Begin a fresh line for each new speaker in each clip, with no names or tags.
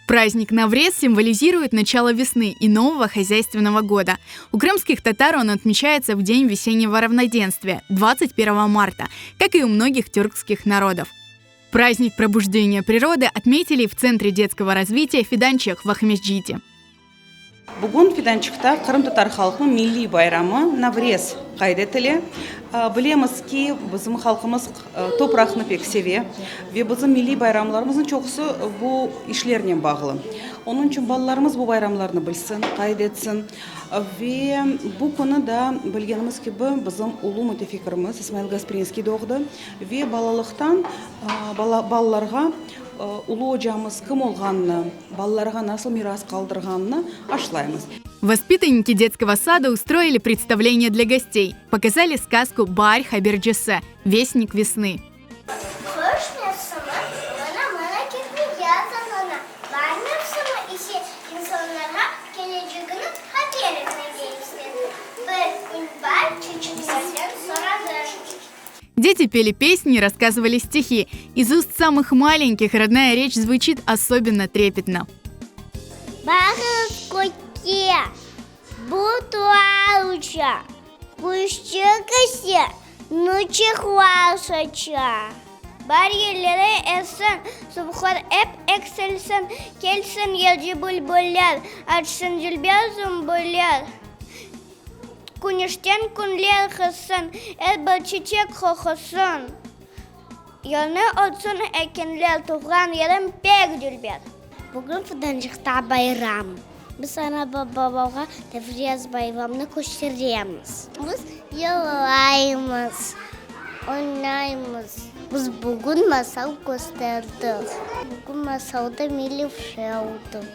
Праздник Наврез символизирует начало весны и нового хозяйственного года. У крымских татар он отмечается в день весеннего равноденствия, 21 марта, как и у многих тюркских народов. Праздник пробуждения природы отметили в Центре детского развития Фиданчик в Ахмесджите.
Bugün Fidançıqta qırımtatar halqınıñ milliy bayramı Navrez qayd etile. Bilemiz ki, bizim halqımız topraqnı pek seve ve bizim milliy bayramlarımıznıñ çoqusı bu işlernen bağlı. Onıñ içün balalarımız bu bayramlarnı bilsin, qayd etsin. Ve bu künü da, bilgenimiz kibi, bizim ulu mütefikirimiz İsmail Gasprinskiy doğdı ve balalıqtan balalarğa ulu ocamız kim olğanını, Balalarğa nasıl miras qaldırğanını aşlaymız.
Воспитанники детского сада устроили представление для гостей, показали сказку Baar habercisi, Вестник весны.
Qış mevsimi mına-mına ketmege azırlana, baar mevsimi ise insanlarğa kelecegini haber etmege istedi. Bir kün baar çiçeklerden soradı.
Дети пели песни и рассказывали стихи. Из уст самых маленьких родная речь звучит особенно трепетно.
Baqıñız kökke, bulutlar uça, Quşçıq ise nuçıqlar saça. Baar yelleri essin, suvlar ep eksilsin, Kelsin yırcı bülbuller, açsın dülber sümbüller. Küneşten künler qızsın, er bir çiçek qoqusın. Yolnı ötsün ekinler, tuvğan yerim pek dülber. Bugün Fidancıqta bayram. Biz ana-babağa Nevrez bayramını kösteremiz. Biz yırlaymız, oynaymız. Biz bugün masal kösterdik. Bugün masalda Melevşe oldı.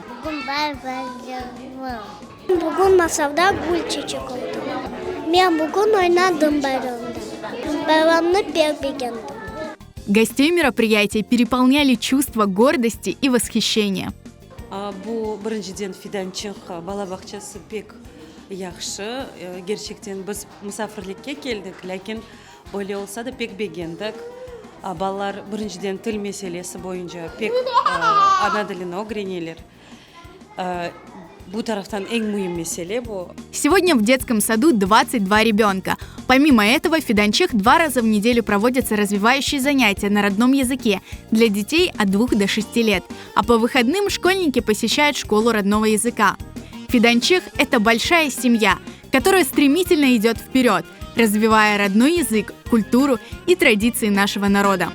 Bugün baar bayramı. Bugün masalda gül çeçek oldı. Men bugün oynadım bayramda. Bayramnı pek begendim.
Гостей мероприятия переполняли чувства гордости и восхищения.
Bu, birinciden, Fidançıq bala bağçası pek yahşı. Kerçekten, biz musafirlikke keldik, lâkin öyle olsa da pek begendik. Balalar, birinciden, til meselesi boyunca pek ana tilini ögreneler. Bu taraftan eñ müim mesele bu.
Сегодня в детском саду 22 ребенка. Помимо этого, в Фиданчих два раза в неделю проводятся развивающие занятия на родном языке для детей от 2 до 6 лет. А по выходным школьники посещают школу родного языка. Фиданчих – это большая семья, которая стремительно идет вперед, развивая родной язык, культуру и традиции нашего народа.